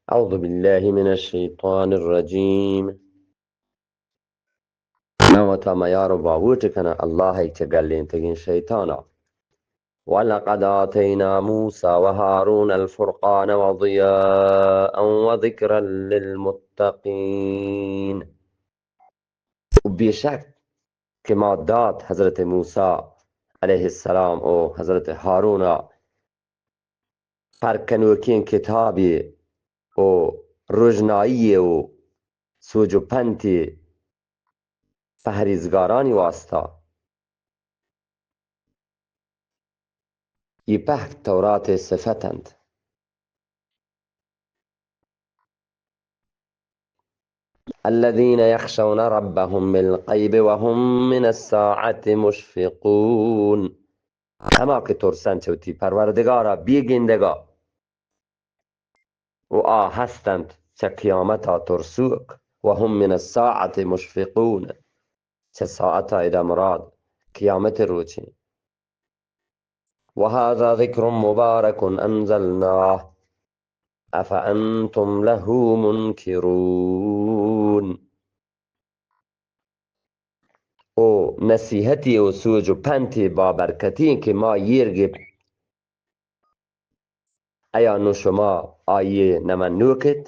أعوذ بالله من الشيطان الرجيم. من وتا میار و باوٹ کناں اللہ ء چہ گلینتگیں شیطانا. ولقد آتينا موسى وهارون الفرقان وضياء وذكرا للمتقين. و بیشک کہ ما دات حضرت موسی علیہ السلام و حضرت ہارون ء پرکنوکیں کتابے و روژنائی و سوج و پنتے پہریزگارانی واسطہ. یہ پہک تورات صفت انت. الذين يخشون ربهم بالغيب وهم من الساعة مشفقون. ہما کہ ترسن چہ وتی پروردگارا بے گندگا و آ ہستنت چہ قیامتا ترسوک. وهم من الساعة مشفقون. چہ ساعتا ادا مراد قیامت روچیں. وهذا ذكر مبارك أنزلناه أفأنتم له منكرون. او نصیحتی و سوج و پنتی بابرکتی کہ ما ایر گپت، ایا نو شما آئی نہ منوک ات؟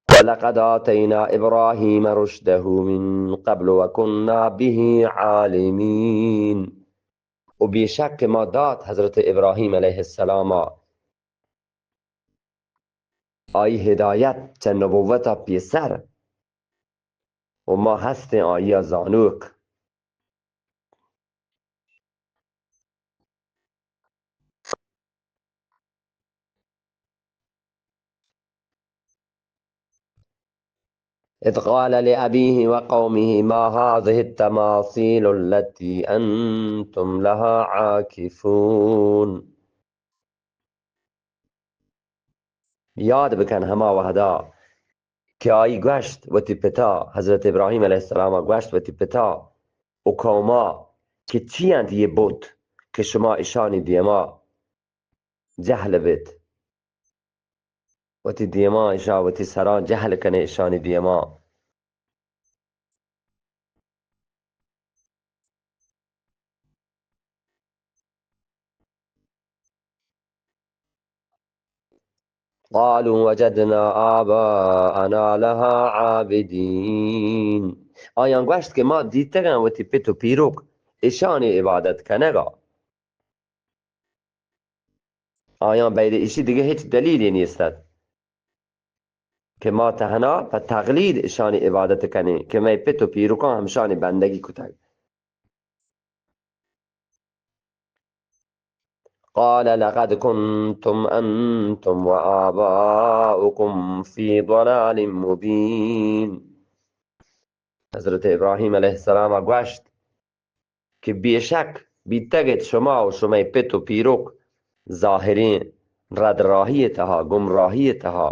ولقد آتينا إبراهيم رشده من قبل وكنا به عالمين. و بے شک کہ ما دات حضرت ابراہیم علیہ السلام ء آئی ہدایت چہ نبوت ء پیسر و ما ہستیں آئی ء زانوک. إذ قال لأبيه وقومه ما هذه التماثيل التي أنتم لها عاكفون. یاد بکن ہما وہدا کہ آئی گوشت وتی پتا، حضرت ابراہیم علیہ السلام ء گوشت وتی پتا و قوما کہ چی انت یہ بت کہ شما اشانی دیما جہل بیت، وتی دیما اشا وتی سران جہل کنے اشانی دیما. قالوا وجدنا آباءنا لها عابدين. آیاں گوشت کہ ما دیتگاں وتی پت و پیروک اشانی عبادت کنگا. آیاں بید ایشی دگہ ہچ دلیلی نیست ات کہ ما تہنا پہ تقلید اشانی عبادت کنیں کہ مئے پت و پیرکاں ہمشانی بندگی کتگ. قال لقد كنتم أنتم وآباؤكم في ضلال مبين. حضرت ابراہیم علیہ السلام ء گوشت کہ بے شک بیتگ ات شما و شمئے پت و پیرک ظاہریں رد راہی ء تہا، گمراہی ء تہا.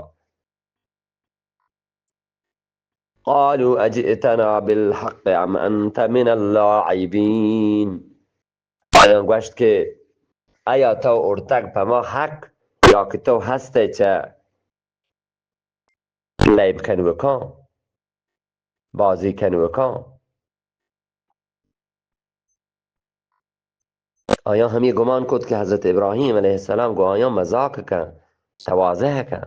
قالوا أجئتنا بالحق أم أنت من اللاعبين. آیاں گوشت کہ آیا تو اڑتگ پہ ما حق، یا کہ تو ہست ئے چہ لیب کنوکاں، بازی کنوکاں؟ آیاں ہمے گمان کت کہ حضرت ابراہیم علیہ السلام گوں آیاں مذاق کن، تواضع کن.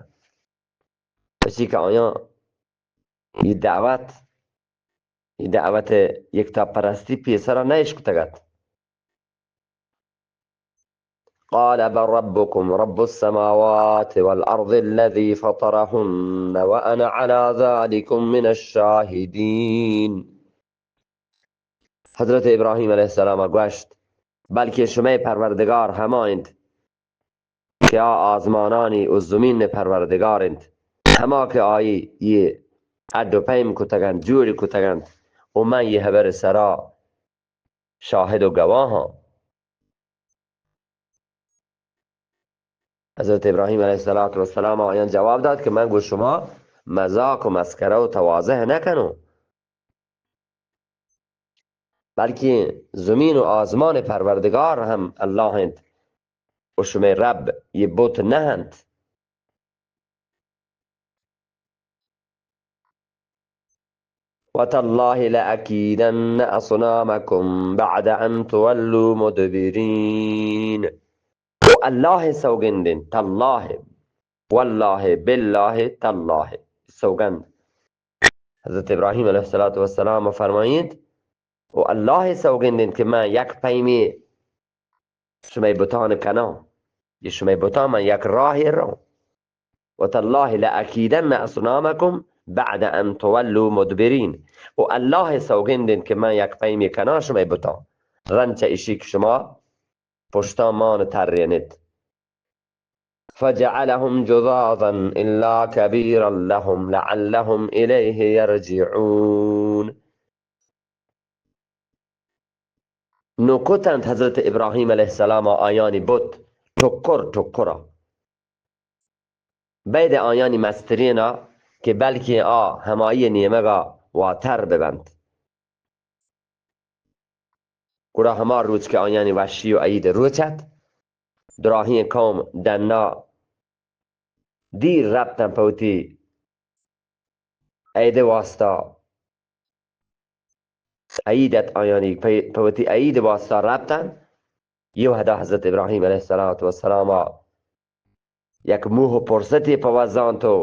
پرچی کہ آیاں یہ دعوت، یہ دعوت یکتا پرستی پیسرا نہ اشکتگ ات. قال بل ربكم رب السماوات والأرض الذي فطرهن وأنا على ذلكم من الشاهدين. حضرت ابراہیم علیہ السلام ء گوشت، بلکیں شمئے پروردگار ہما انت کہ آ آزمانانی و زمین ء پروردگار انت، ہما کہ آئی یہ اڈ و پیم کتگ انت، جوڑ کتگ انت، و من یہ ہبر سرا شاہد و گواہاں. حضرت ابراہیم علیہ الصلوۃ والسلام آیان جواب دات کہ من گو شما مذاق و مسکرہ و تواضع نہ کنوں، بلکیں زمین و آزمان پروردگار ہم اللہ انت و شمئے رب یہ بت نہ انت. وتالله لأكيدن أصنامكم بعد أن تولوا مدبرين. و اللہ سوگندیں، تاللہ، واللہ، باللہ، تاللہ، سوگند. حضرت ابراہیم علیہ الصلوۃ والسلام فرمائیت، و اللہ سوگندیں کہ من یک پیمی شمئے بتان کناں، یہ شمئے بتان من یک راہے راں. وتاللہ لأكيدن أصنامكم بعد أن تولوا مدبرين. و اللہ سوگندیں کہ من یک پیمی کناں شمئے بتان، رند چہ اشی کہ شما پشتاں مان ترینت. فجعلهم جذاذا إلا كبيرا لهم لعلهم إليه يرجعون. نو کتنت حضرت ابراہیم علیہ السلام آیانی بت ٹکر ٹکرا. بید آیانی مسترینا کہ بلکیں آ ہمائی نیمگا واتر ببنت. گڑا ہما روچ کہ آیانی وشی و عید روچ ات، دراہیں قوم ڈنا دیر رپتن پہ وتی عید واسطہ، عید ات آیانی پہ، پہ وتی عید واسطہ رپتن. یہ وہدا حضرت ابراہیم علیہ الصلوۃ والسلام یک موہ و پرستی پہ وزانت و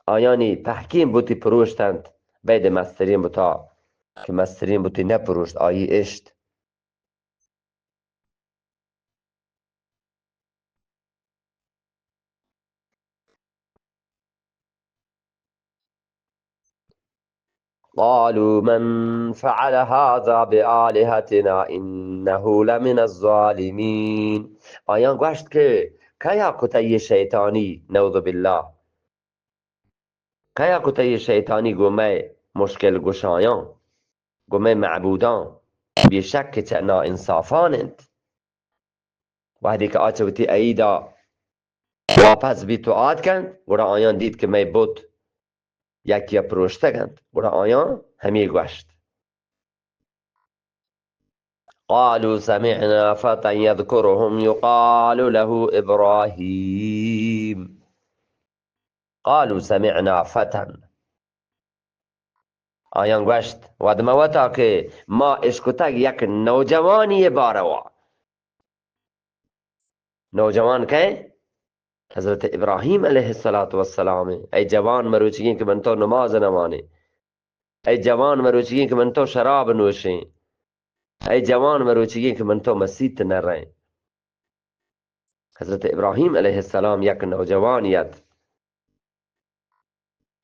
آیانی تحکیم بوتی پروشتنت، بید مسترین بوتا کہ مسترین بوتی نپروشت، آئی اشت. قالوا من فعل هذا بآلهتنا إنه لمن الظالمين. آیان گوشت کہ کیا کتہ یہ شیطانی، نعوذ باللہ، کیا کتہ یہ شیطانی گوں مئے مشکل گشایاں، گوں مئے معبوداں، بے شک کہ چہ ناانصافان انت. وہدے کہ آ چہ وتی عیدا واپس بیت و آتکنت، گڑا آیان دیت کہ مئے بت یکیا پروشتگ انت، گڑا آیان ہمے گوشت. قالوا سمعنا فتى يذكرهم يقال له إبراهيم. قالوا سمعنا فتى. آیان گوشت، وت مہ وتا کہ ما اشکتگ یک نوجوانی باروا. نوجوان کئے؟ حضرت ابراہیم علیہ الصلوۃ والسلام. اے جوان مروچیگیں کہ من تو نماز نوانے، اے جوان مروچیگیں کہ من تو شراب نوشیں، اے جوان مروچیگیں کہ من تو مسیت نہ رہیں. حضرت ابراہیم علیہ السلام یک نوجوانی ات.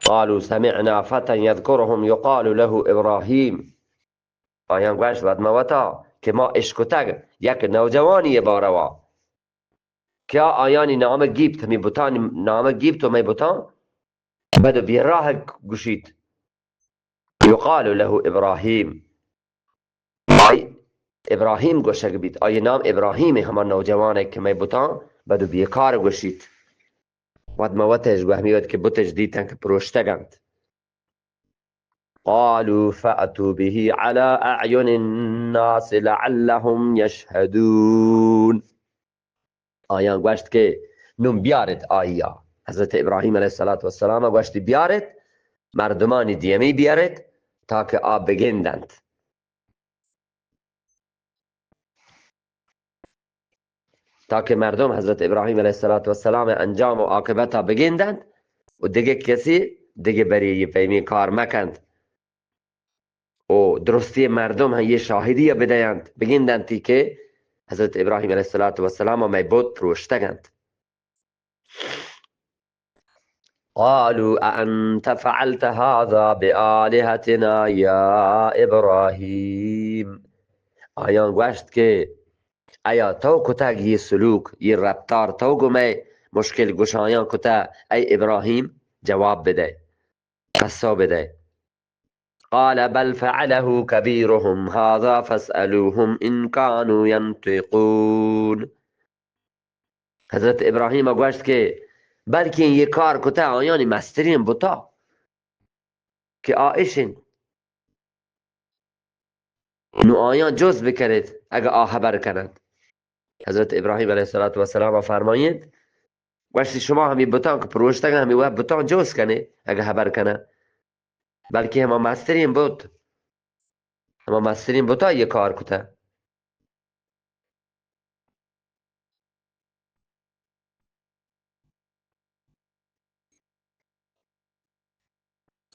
قالوا سمعنا فتى يذكرهم يقال له إبراهيم. آیان گوشت وت مہ وتا کہ ما اشکتگ یک نوجوانی باروا کہ آ آیانی نام گیپت، ہمیں بتانی نام گیپت و مئے بتان بد و بیراہ گوشیت. يقال له إبراهيم. آئی ابراہیم گوشگ بیت، آئی نام ابراہیم، ہما نوجوان کہ مئے بتان بد و بیکار گوشیت. وت مہ وتش گو ہمیں وت کہ بتش دیتن کہ پروشتگ انت. قالوا فأتوا به على أعين الناس لعلهم يشهدون. آیان گوشت کہ نون بیارت آئیا. حضرت ابراہیم علیہ الصلوۃ والسلام گوشت بیارت، مردمانی دیمی بیارت، تاکہ آ بگندنت. تاکہ مردم حضرت ابراہیم علیہ الصلوۃ والسلام انجام و عاقبتا بگندنت و دگہ کسی دگہ بری یہ پیمیں کار مکنت و درستی مردم ہم یہ شاہدی بدینت، بگندنتی کہ حضرت ابراہیم علیہ الصلوۃ والسلام مئے بت پروشتگ انت. قالوا أأنت فعلت هذا بآلهتنا يا إبراهيم. آیان گوشت کہ ایا تو کتگ یہ سلوک، یہ رفتار تو گو مئے مشکل گشایان کتہ، اے ابراہیم؟ جواب بدے، پسو بدے. قال بل فعله كبيرهم هذا فاسألوهم إن كانوا ينطقون. حضرت ابراہیم گوشت کہ بلکیں یہ کار کتہ آیانی مسترین بتا کہ آ اش انت. نو آیان جست بکنیت اگہ آ ہبر کننت. حضرت ابراہیم علیہ الصلوۃ والسلام فرمائیت، گوشتی شما ہمیں بتان کہ پروشتگ ہمیں وقت بتان جست کنے اگہ ہبر کنن. بلکہ ہما مستریں بت، ہما مستریں بتا یہ کار کتہ۔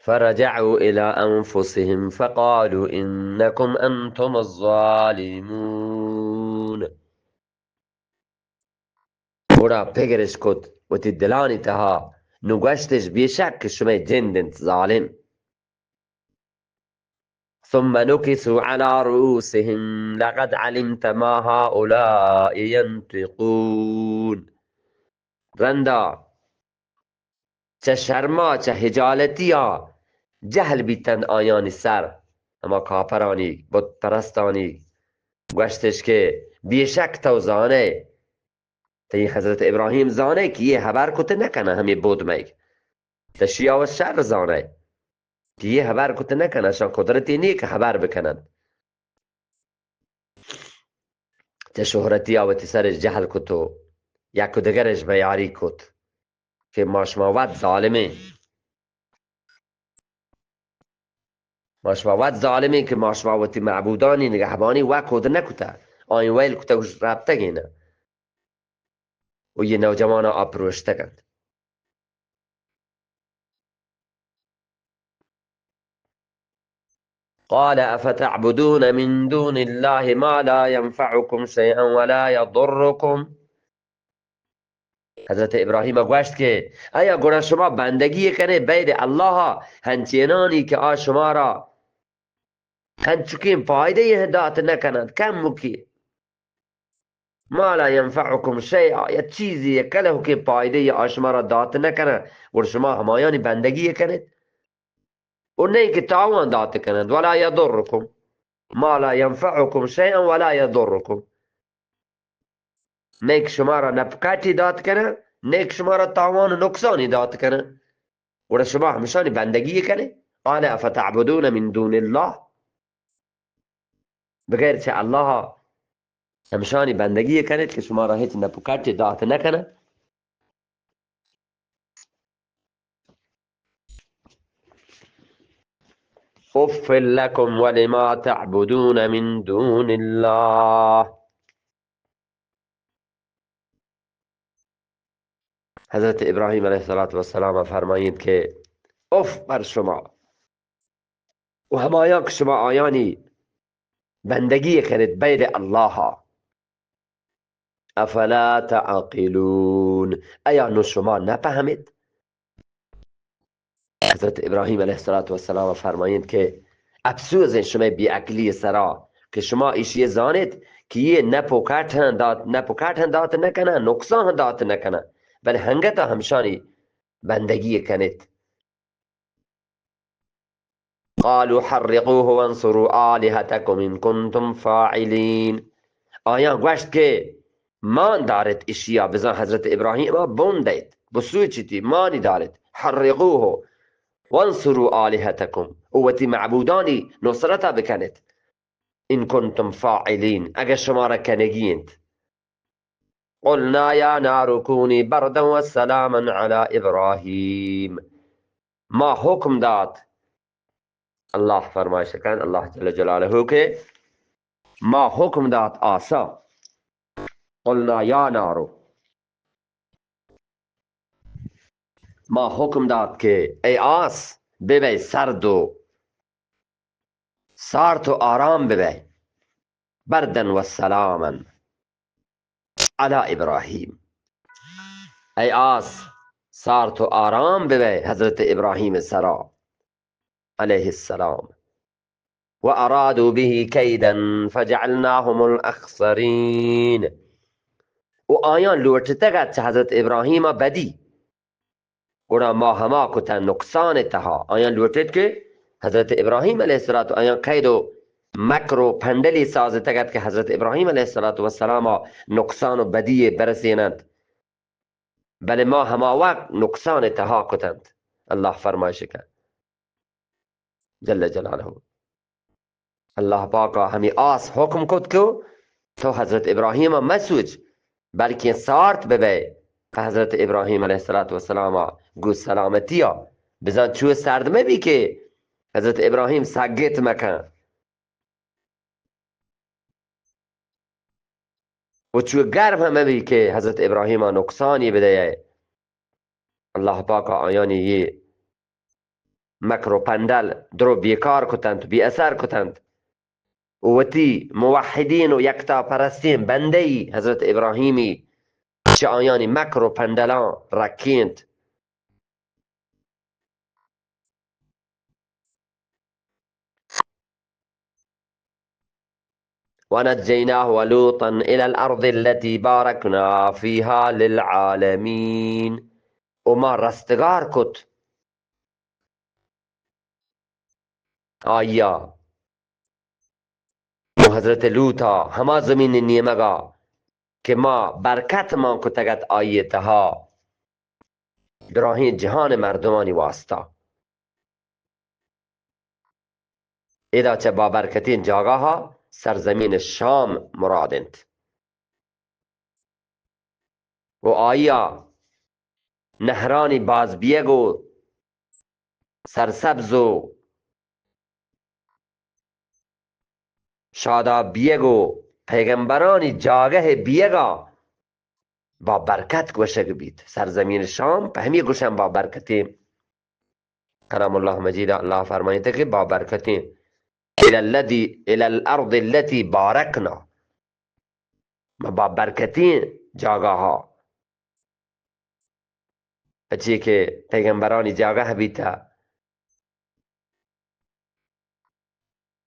فرجعوا إلى أنفسهم فقالوا إنكم أنتم الظالمون۔ گڑا پگرش کت وتی دلانی تہا، نو گوشتش، بے شک کہ شمئے جند انت ظالم۔ ثم نكسوا على رؤوسهم لقد علمت ما هؤلاء ينطقون۔ رندا چہ شرما، چہ ہجالتیا جہل بیتند آیانی سر، ہما کاپرانی، بت پرستانی۔ گوشتش کہ بے شک تو زانئے، تئی حضرت ابراہیم زانئے کہ یہ ہبر کت نہ کنن ہمے بت مئیگ۔ تشیا و شر زانئے کہ یہ ہبر کت نہ کنن، اشان قدرتی نیہ کہ ہبر بکنن۔ چہ شہرتیا وتی سرش جہل کت و یک و دگرش بیاری کت کہ ما شما وت ظالمیں۔ ما شما وت ظالمیں کہ ما شما وتی معبودانی نگہبانی وت کود نکتہ، آئیں ویل کتہ و رپتگینہ۔ و یہ نوجواناں آ پروشتگ انت۔ قال أفتعبدون من دون الله ما لا ينفعكم شيئا ولا يضركم۔ حضرت ابراہیم گوشت کہ آیا گڑا شما بندگی کنے بید اللہ، ہنچینانی کہ آ شمارا ہنچکیں پائدہ یہ دات نہ کنند، کمکی۔ ما لا ينفعكم شيئا، یا چیزی، یک کلہکیں پائدہ یہ آ شمارا دات نہ کنند، گڑا شما ہمایانی بندگی کنید۔ و نئے کہ تاوان دات کنند، ولا يضركم، ما لا ينفعكم شيئا ولا يضركم۔ نئے کہ شمارا نپ کٹی دات کنند، نئے کہ شمارا تاوان و نقصانی دات کنند۔ گڑا شما ہمشانی بندگی کنے؟ قال أفتعبدون من دون الله، بغیر چہ اللہ ہمشانی بندگی کنید کہ شمارا ہچ نپ کٹی دات نہ کنند۔ أف لكم ولما تعبدون من دون الله۔ حضرت ابراہیم علیہ الصلوۃ والسلام فرمائیت کہ اف بر شما و ہمایاں کہ شما آیانی بندگی کنید بید اللہ۔ افلا تعقلون، ایا نو شما نہ پہمید؟ حضرت ابراہیم علیہ الصلوۃ والسلام فرمائیت کہ افسوس انت شمئے بے عقلی سرا کہ شما ایشی زانید کہ یہ نپ و کٹ ہم دات، نپ و کٹ ہم دات نہ کنن، نقصان ہم دات نہ کنن، بلے ہنگتا ہمشانی بندگی کنید۔ قالوا حرقوه وانصروا آلهتكم إن كنتم فاعلين۔ آیاں گوشت کہ مان دارت اشیا، بزاں حضرت ابراہیم ءَ بون دیت، بسوچیتی، مانی دارت۔ حرقوه وانصروا آلهتكم، و وتی معبودانی نصرت ءَ بکنت۔ إن كنتم فاعلين، اگر شمارا کنگی انت۔ قلنا يا نار كوني بردا وسلاما على إبراهيم۔ ما حکم دات، اللہ فرمائش کن، اللہ جل جلالہ کہ ما حکم دات آسا، قلنا يا نار، ما حکم دات کہ اے آس ببئے سرد و سارت و آرام ببئے، بردا و سلاما علی ابراہیم۔ اے آس، سارت و آرام ببئے حضرت ابراہیم سرا علیہ السلام۔ و ارادوا به کیدا فجعلناهم الاخسرین۔ و آیاں لوٹتگ ات چہ حضرت ابراہیم بدی، گڑا ما ہما کتن نقصان تہا۔ آیاں لوٹت کہ حضرت ابراہیم علیہ السلام، آیاں قید و مکر و پنڈلی سازتگ ات کہ حضرت ابراہیم علیہ السلام نقصان و بدی برسیننت، بلے ما ہما وقت نقصان تہا کتنت۔ اللہ فرمائش کن جل جلالہ۔ اللہ پاکا ہمے آس حکم کت کہ تو حضرت ابراہیم ءَ مسوچ، بلکیں سارت ببئے۔ پہ حضرت ابراہیم علیہ الصلوۃ والسلام ءَ گوں سلامتی ءَ، بزاں چو سرد مبی کہ حضرت ابراہیم سگت مکن۔ و چو گرم ہم مبی کہ حضرت ابراہیم نقصانی بدئے۔ اللہ پاک آیانی یہ مکر و پندل درو بیکار کتنت، بی اثر کتنت۔ و وتی موحدین و یکتا پرستین بندئی حضرت ابراہیمی چہ آیانی مکر و پندلان رکینت۔ ونجيناه ولوطا إلى الأرض التي باركنا فيها للعالمين۔ و ما رستگار کت آیا و حضرت لوطا ہما زمین نیمگا کہ ما برکت مان کتگت آئی تہا دراہیں جہان مردمانی واسطہ۔ ادا چہ بابرکتیں جاگاہا سرزمین شام مراد انت۔ و آئیا نہرانی باز بیگ و سرسبز و شاداب بیگ و پیغمبرانی جاگہ بیگا با برکت گوشگ بیت۔ سرزمین شام پہ ہمی گوشن با برکتیں۔ کلام اللہ مجید، اللہ فرمائیت کہ با برکتیں۔ الى الذي، الى الارض التي باركنا۔ ما با برکتیں جاگاہا، پچی کہ پیغمبرانی جاگہ بیتا،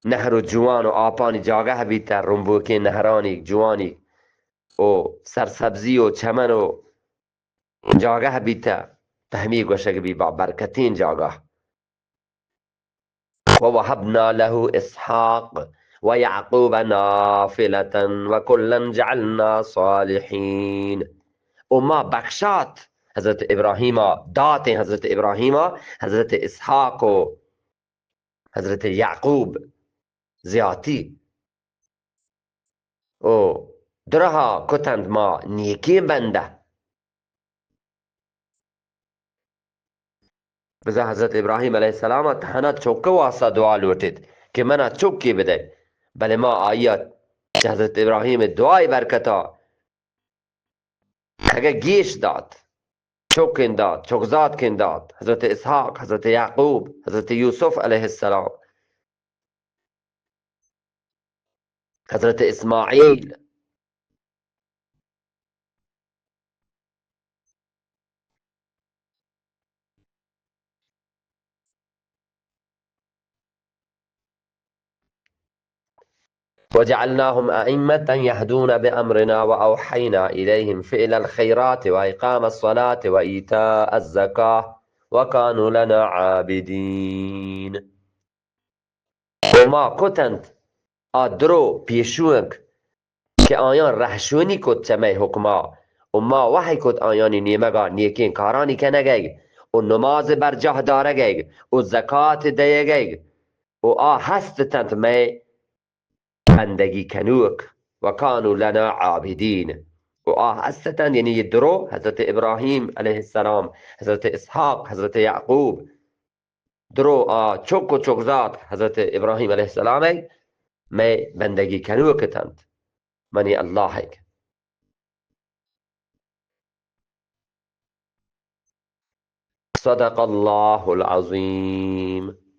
نہر و جوان و آپانی جاگہ بیتا، رمبوکیں نہرانی جوانی و سرسبزی و چمن و جاگہ بیتا، پہ ہمی گوشگ بی با برکتیں جاگہ۔ ووهبنا له اسحاق ويعقوب نافلة وكلا جعلنا صالحين۔ و ما بخشات حضرت ابراہیما، داتیں حضرت ابراہیما حضرت اسحاق و حضرت یعقوب زیاتی و درہا کتند ما نیکیں بندہ۔ بزاں حضرت ابراہیم علیہ السلام تہنا چک واسطہ دعا لوٹت کہ منا چکے بدے، بلے ما آئیا چہ حضرت ابراہیم دعائے برکتا اگہ گیش دات، چکیں دات، چکزاتکیں دات، حضرت اسحاق، حضرت یعقوب، حضرت یوسف علیہ السلام، حضرت اسماعیل۔ وجعلناهم أئمة يهدون بأمرنا وأوحينا إليهم فعل الخيرات وإقام الصلاة وإيتاء الزكاة وكانوا لنا عابدين۔ و ما کتنت آ درو پیشوک کہ آیان رہشونی کت چہ مئے حکما، و ما وحی کت آیانی نیمگا نیکیں کارانی کنگئیگ و نماز برجاہ دارگئیگ و زکات دئیگئیگ، و آ ہست اتنت مئے بندگی کنوک، وكانوا لنا عابدين، و آ ہست اتنت، یعنی یہ درو حضرت ابراہیم علیہ السلام، حضرت اسحاق، حضرت یعقوب، درو آ چک و چکزات حضرت ابراہیم علیہ السلام ء مئے بندگی کنوک اتنت، منی اللہ ء۔ صدق اللہ العظیم۔